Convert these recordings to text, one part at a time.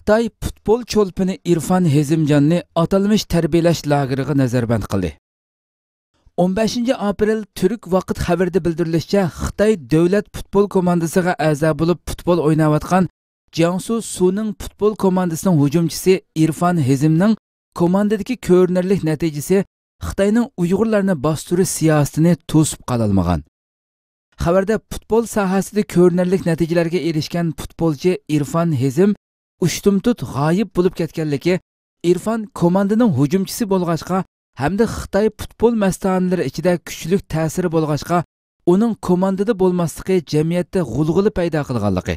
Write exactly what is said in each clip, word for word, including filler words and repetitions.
خىتاي پۇتبول چولپىنى ئىرفان ھېزىمجاننى ئاتالمىش تەربىيەلەش لاگېرىغا نەزەربەند قىلدى. ئون بەشىنچى ئاپرېل تۈرك ۋاقىت خەۋىرىدە بىلدۈرۈلۈشىچە، خىتاي دۆلەت پۇتبول كوماندىسىغا ئەزا بولۇپ پۇتبول ئويناۋاتقان جياڭسۇ سۇنىڭ پۇتبول كوماندىسىنىڭ ھۇجۇمچىسى ئىرفان ھېزىمنىڭ كوماندىدىكى كۆرۈنەرلىك نەتىجىسى خىتاينىڭ ئۇيغۇرلارنى باستۇرۇش سىياسىتىنى توسۇپ قالالمىغان. خەۋەردە پۇتبول ساھەسىدە كۆرۈنەرلىك نەتىجىلەرگە ئېرىشكەن پۇتبولچى ئىرفان ھېزىم ئۇشتۇمتۇت غايىب بولۇپ كەتكەنلىكى، ئىرفان كوماندىنىڭ ھۇجۇمچىسى بولغاچقا ھەمدە خىتاي پۇتبول مەستانىلىرى ئىچىدە كۈچلۈك تەسىرى بولغاچقا، ئۇنىڭ كوماندىدا بولماسلىقى جەمئىيەتتە غۇلغۇلا پەيدا قىلغانلىقى،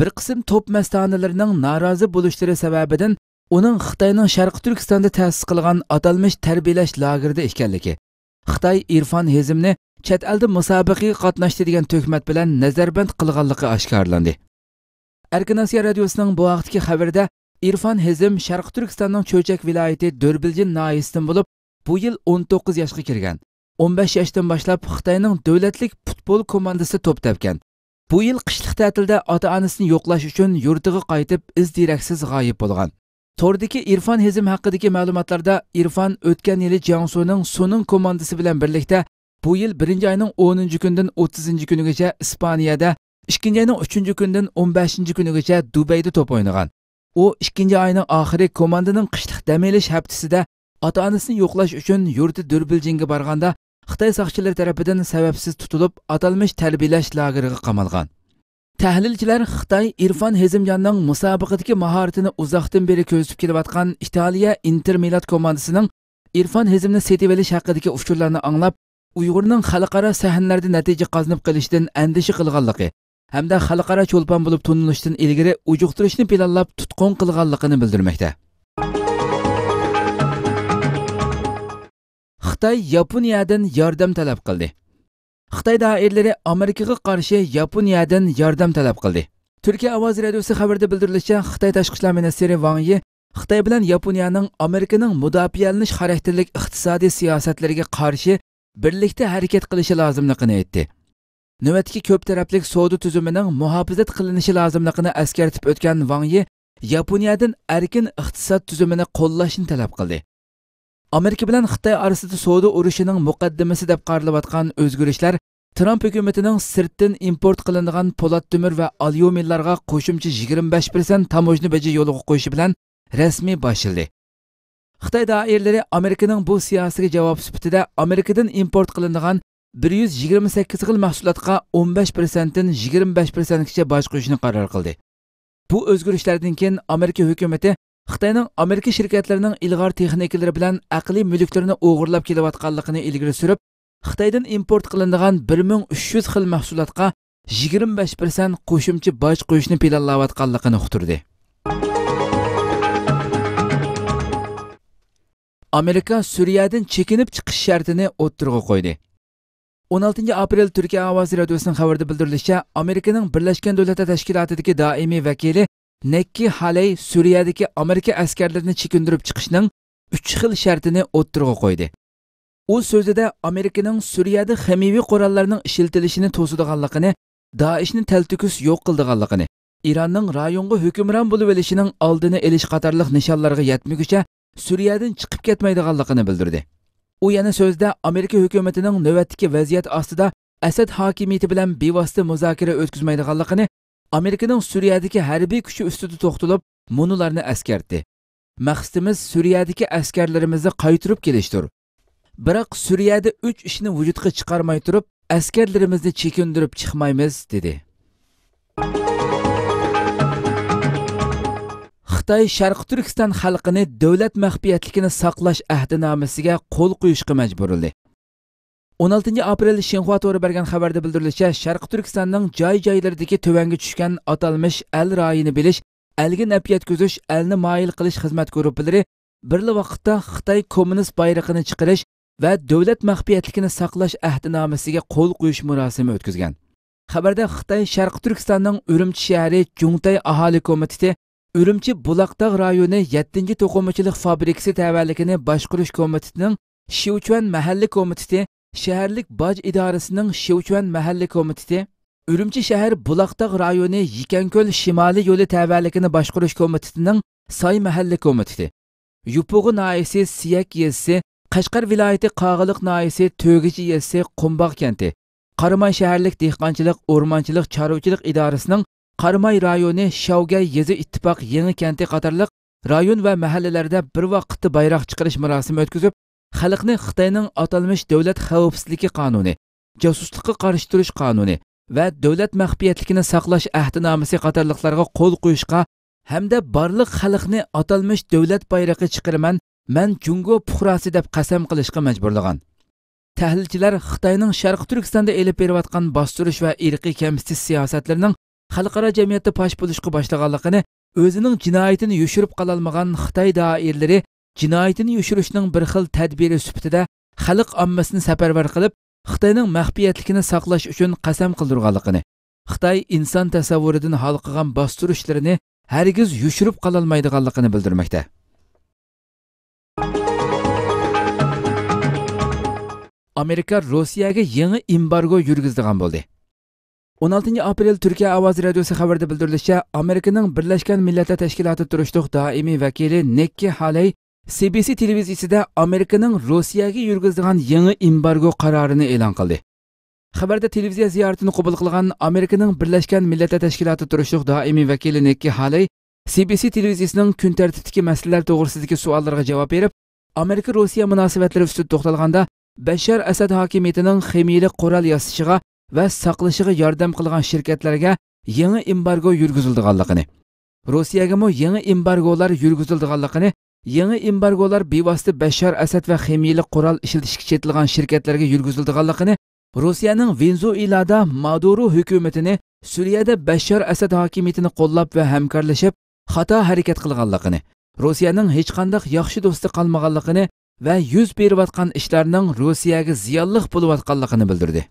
بىر قىسىم توپ مەستانىلىرىنىڭ نارازى بولۇشلىرى سەۋەبىدىن ئۇنىڭ خىتاينىڭ شەرقىي تۈركىستاندا تەسىس قىلغان ئاتالمىش تەربىيەلەش لاگېرىدا ئىكەنلىكى، خىتاي ئىرفان ھېزىمنى چەت ئەلدە مۇسابىقىگە قاتناشتى دېگەن تۆھمەت بىلەن نەزەربەند قىلغانلىقى ئاشكارىلاندى. ئەركىن ئاسىيا رادىيوسىنىڭ بۇ ھەقتىكى خەۋىرىدە، ئىرفان ھېزىم شەرقىي تۈركىستاننىڭ چۆچەك ۋىلايىتى دۆربىلجىن ناھىيەسىدىن بولۇپ، بۇ يىل ئون توققۇز ياشقا كىرگەن. ئون بەش ياشتىن باشلاپ خىتاينىڭ دۆلەتلىك پۇتبول كوماندىسىدا توپ تەپكەن. بۇ يىل قىشلىق تەتىلدە ئاتا-ئانىسىنى يوقلاش ئۈچۈن يۇرتىغا قايتىپ، ئىز-دېرەكسىز غايىب بولغان. توردىكى ئىرفان ھېزىم ھەققىدىكى مەلۇماتلاردا ئىرفان ئۆتكەن يىلى جياڭسۇنىڭ سۇنىڭ كوماندىسى بىلەن بىرلىكتە بۇ يىل بىرىنچى ئاينىڭ ئونىنچى كۈنىدىن ئوتتۇزىنچى كۈنىگىچە ئىسپانىيەدە، ئىككىنچى ئاينىڭ ئۈچىنچى كۈنىدىن ئون بەشىنچى كۈنىگىچە دۇبەيدە توپ ئوينىغان. ئۇ ئىككىنچى ئاينىڭ ئاخىرى كوماندىنىڭ قىشلىق دەم ئېلىش ھەپتىسىدە ئاتا-ئانىسىنى يوقلاش ئۈچۈن يۇرتى دۈربىلجىنگە بارغاندا، خىتاي ساقچىلىرى تەرىپىدىن سەۋەبسىز تۇتۇلۇپ، ئاتالمىش تەربىيەلەش لاگېرىغا قامالغان. تەھلىلچىلەر خىتاي ئىرفان ھېزىمجاننىڭ مۇسابىقىدىكى ماھارىتىنى ئۇزاقتىن بېرى كۆزىتىپ كېلىۋاتقان ئىتالىيە ئىنتېر مىلان كوماندىسىنىڭ ئىرفان ھېزىمنى سېتىۋېلىش ھەققىدىكى ئۇچۇرلارنى ئاڭلاپ، ئۇيغۇرنىڭ خەلقئارا سەھنىلەردە نەتىجە قازىنىپ قېلىشتىن ئەندىشە قىلغانلىقى ھەمدە خەلقئارا چولپان بولۇپ تونۇلۇشتىن ئىلگىرى ئۇجۇقتۇرۇشنى پىلانلاپ تۇتقۇن قىلغانلىقىنى بىلدۈرمەكتە. خىتاي ياپونىيەدىن ياردەم تەلەپ قىلدى. خىتاي دائىرىلىرى ئامېرىكىغا قارشى ياپونىيەدىن ياردەم تەلەپ قىلدى. تۈركىيە ئاۋازى رادىيوسى خەۋىرىدە بىلدۈرۈلۈشىچە، خىتاي تاشقى ئىشلار مىنىستىرى ۋاڭ يى خىتاي بىلەن ياپونىيەنىڭ ئامېرىكىنىڭ مۇداپىئەلىنىش خاراكتېرلىك ئىقتىسادىي سىياسەتلىرىگە قارشى بىرلىكتە ھەرىكەت قىلىشى لازىملىقىنى ئېيتتى. نۆۋەتتىكى كۆپ تەرەپلىك سودا تۈزۈمىنىڭ مۇھاپىزەت قىلىنىشى لازىملىقىنى ئەسكەرتىپ ئۆتكەن ۋاڭ يى، ياپونىيەدىن ئەركىن ئىقتىساد تۈزۈمىنى قوللاشنى تەلەپ قىلدى. ئامېرىكا بىلەن خىتاي ئارىسىدا سودا ئۇرۇشىنىڭ مۇقەددىمىسى دەپ قارىلىۋاتقان ئۆزگىرىشلەر ترامپ ھۆكۈمىتىنىڭ سىرتتىن ئىمپورت قىلىنىدىغان پولات تۆمۈر ۋە ئاليۇمىنلارغا قوشۇمچە يىگىرمە بەش پىرسەنت تاموژنا بېجى يولغا قويۇشى بىلەن رەسمىي باشلىدى. خىتاي دائىرىلىرى ئامېرىكىنىڭ بۇ سىياسىتىگە جاۋاب سۈپىتىدە ئامېرىكىدىن ئىمپورت قىلىنىدىغان بىر يۈز يىگىرمە سەككىز خىل مەھسۇلاتقا ئون بەش پىرسەنتتىن يىگىرمە بەش پىرسەنتكىچە باج قويۇشنى قارار قىلدى. بۇ ئۆزگىرىشلەردىن كېيىن ئامېرىكا ھۆكۈمىتى خىتاينىڭ ئامېرىكا شىركەتلىرىنىڭ ئىلغار تېخنىكىلىرى بىلەن ئەقلىي مۈلۈكلىرىنى ئوغرىلاپ كېلىۋاتقانلىقىنى ئىلگىرى سۈرۈپ، خىتايدىن ئىمپورت قىلىنىدىغان بىر مىڭ ئۈچ يۈز خىل مەھسۇلاتقا يىگىرمە بەش پىرسەنت قوشۇمچە باج قويۇشنى پىلانلاۋاتقانلىقىنى ئۇقتۇردى. ئامېرىكا سۈرىيەدىن چېكىنىپ چىقىش شەرتىنى ئوتتۇرىغا قويدى. ئون ئالتىنچى ئاپرېل تۈركىيە ئاۋازى رادىيوسىنىڭ خەۋىرىدە بىلدۈرۈلۈشىچە، ئامېرىكىنىڭ بىرلەشكەن دۆلەتلەر تەشكىلاتىدىكى دائىمىي ۋەكىلى نەككى ھالەي سۈرىيەدىكى ئامېرىكا ئەسكەرلىرىنى چېكىندۈرۈپ چىقىشنىڭ ئۈچ خىل شەرتىنى ئوتتۇرىغا قويدى. ئۇ سۆزىدە ئامېرىكىنىڭ سۈرىيەدە خىمىيەۋى قوراللارنىڭ ئىشلىتىلىشىنى توسىدىغانلىقىنى، دائىشنى تەلتۆكۈس يوق قىلىدىغانلىقىنى، ئىراننىڭ رايونغا ھۆكۈمران بولۇۋېلىشىنىڭ ئالدىنى ئېلىش قاتارلىق نىشانلارغا يەتمىگۈچە سۈرىيەدىن چىقىپ كەتمەيدىغانلىقىنى بىلدۈردى. ئۇ يەنە سۆزىدە ئامېرىكا ھۆكۈمىتىنىڭ نۆۋەتتىكى ۋەزىيەت ئاستىدا ئەسەد ھاكىمىيىتى بىلەن بىۋاسىتە مۇزاكىرە ئۆتكۈزمەيدىغانلىقىنى، ئامېرىكىنىڭ سۈرىيەدىكى ھەربىي كۈچى ئۈستىدە توختىلىپ، مۇنۇلارنى ئەسكەرتتى: مەقسىتىمىز سۈرىيەدىكى ئەسكەرلىرىمىزنى قايتۇرۇپ كېلىشتۇر. بىراق سۈرىيەدە ئۈچ ئىشنى ۋۇجۇدقا چىقارماي تۇرۇپ، ئەسكەرلىرىمىزنى چېكىندۈرۈپ چىقمايمىز، دېدى. خىتاي شەرقىي تۈركىستان خەلقىنى دۆلەت مەخپىيەتلىكىنى ساقلاش ئەھدىنامىسىگە قول قويۇشقا مەجبۇرلىدى. ئون ئالتىنچى ئاپرېل شىنخۇا تورى بەرگەن خەۋەردە بىلدۈرۈلۈشىچە، شەرقىي تۈركىستاننىڭ جاي-جايلىرىدىكى تۆۋەنگە چۈشكەن ئاتالمىش ئەل رايىنى بىلىش، ئەلگە نەپ يەتكۈزۈش، ئەلنى مايىل قىلىش خىزمەت گۇرۇپپىلىرى بىرلا ۋاقىتتا خىتاي كوممۇنىست بايرىقىنى چىقىرىش ۋە دۆلەت مەخپىيەتلىكىنى ساقلاش ئەھدىنامىسىگە قول قويۇش مۇراسىمى ئۆتكۈزگەن. خەۋەردە خىتاي شەرقىي تۈركىستاننىڭ ئۈرۈمچى شەھىرى جۇڭتەي ئاھالە كومىتېتى، ئۈرۈمچى بۇلاقتاغ رايونى يەتتىنچى توقۇمىچىلىق فابرىكىسى تەۋەلىكىنى باشقۇرۇش كومىتېتىنىڭ شيۇچۈەن مەھەللە كومىتېتى، شەھەرلىك باج ئىدارىسىنىڭ شيۇچۈەن مەھەللە كومىتېتى، ئۈرۈمچى شەھەر بۇلاقتاغ رايونى يېكەنكۆل شىمالىي يولى تەۋەلىكىنى باشقۇرۇش كومىتېتىنىڭ ساي مەھەللە كومىتېتى، يوپۇرغا ناھىيەسى سىيەك يېزىسى، قەشقەر ۋىلايىتى قاغىلىق ناھىيەسى تۆگىچى يېزىسى قۇمباغ كەنتى، قاراماي شەھەرلىك دېھقانچىلىق، ئورمانچىلىق، چارۋىچىلىق ئىدارىسىنىڭ قاراماي رايونى شاۋگەي يېزا ئىتتىپاق يېڭى كەنتى قاتارلىق رايون ۋە مەھەللىلەردە بىر ۋاقىتتا بايراق چىقىرىش مۇراسىمى ئۆتكۈزۈپ، خەلقنى خىتاينىڭ ئاتالمىش دۆلەت خەۋپسىزلىكى قانۇنى، جاسۇسلۇققا قارشى تۇرۇش قانۇنى ۋە دۆلەت مەخپىيەتلىكىنى ساقلاش ئەھدىنامىسى قاتارلىقلارغا قول قويۇشقا ھەمدە بارلىق خەلقنى ئاتالمىش دۆلەت بايرىقى چىقىرىمەن، مەن جۇڭگو پۇقراسى دەپ قەسەم قىلىشقا مەجبۇرلىغان. تەھلىلچىلەر خىتاينىڭ شەرقىي تۈركىستاندا ئېلىپ بېرىۋاتقان باستۇرۇش ۋە ئىرقىي كەمسىتىش سىياسەتلىرىنىڭ خەلقئارا جەمئىيەتتە پاش بولۇشقا باشلىغانلىقىنى، ئۆزىنىڭ جىنايىتىنى يوشۇرۇپ قالالمىغان خىتاي دائىرىلىرى جىنايىتىنى يوشۇرۇشنىڭ بىر خىل تەدبىرى سۈپىتىدە خەلق ئاممىسىنى سەپەرۋەر قىلىپ، خىتاينىڭ مەخپىيەتلىكىنى ساقلاش ئۈچۈن قەسەم قىلدۇرغانلىقىنى، خىتاي ئىنسان تەسەۋۋۇرىدىن ھالقىغان باستۇرۇشلىرىنى ھەرگىز يوشۇرۇپ قالالمايدىغانلىقىنى بىلدۈرمەكتە. ئامېرىكا روسىيەگە يېڭى ئېمبارگو يۈرگۈزىدىغان بولدى. ئون ئالتىنچى ئاپرېل تۈركىيە ئاۋازى رادىيوسى خەۋىرىدە بىلدۈرۈلۈشىچە، ئامېرىكىنىڭ بىرلەشكەن مىللەتلەر تەشكىلاتى تۇرۇشلۇق دائىمىي ۋەكىلى نىككى ھالەي سى بى سى تېلېۋىزىيىسىدە ئامېرىكىنىڭ روسىيەگە يۈرگۈزىدىغان يېڭى ئېمبارگو قارارىنى ئېلان قىلدى. خەۋەردە تېلېۋىزىيە زىيارىتىنى قوبۇل قىلغان ئامېرىكىنىڭ بىرلەشكەن مىللەتلەر تەشكىلاتى تۇرۇشلۇق دائىمىي ۋەكىلى نىككى ھالەي سى بى سى تېلېۋىزىيىسىنىڭ كۈن تەرتىپتىكى مەسىلىلەر توغرىسىدىكى سوئاللىرىغا جاۋاب بېرىپ، ئامېرىكا روسىيە مۇناسىۋەتلىرى ئۈستىدە توختالغاندا، بەششار ئەسەد ھاكىمىيىتىنىڭ خىمىيىلىك قورال ياسىشىغا ۋە ساقلىشىغا ياردەم قىلغان شىركەتلەرگە يېڭى ئېمبارگو يۈرگۈزۈلىدىغانلىقىنى، روسىيەگىمۇ يېڭى ئېمبارگولار يۈرگۈزۈلىدىغانلىقىنى، يېڭى ئېمبارگولار بىۋاسىتە بەششار ئەسەد ۋە خىمىيىلىك قورال ئىشلىتىشكە چېتىلغان شىركەتلەرگە يۈرگۈزۈلىدىغانلىقىنى، روسىيەنىڭ ۋېنېزۇېلادا مادۇرو ھۆكۈمىتىنى، سۈرىيەدە بەششار ئەسەد ھاكىمىيىتىنى قوللاپ ۋە ھەمكارلىشىپ خاتا ھەرىكەت قىلغانلىقىنى، روسىيەنىڭ ھېچقانداق ياخشى دوستى قالمىغانلىقىنى ۋە يۈز بېرىۋاتقان ئىشلارنىڭ روسىيەگە زىيانلىق بولۇۋاتقانلىقىنى بىلدۈردى.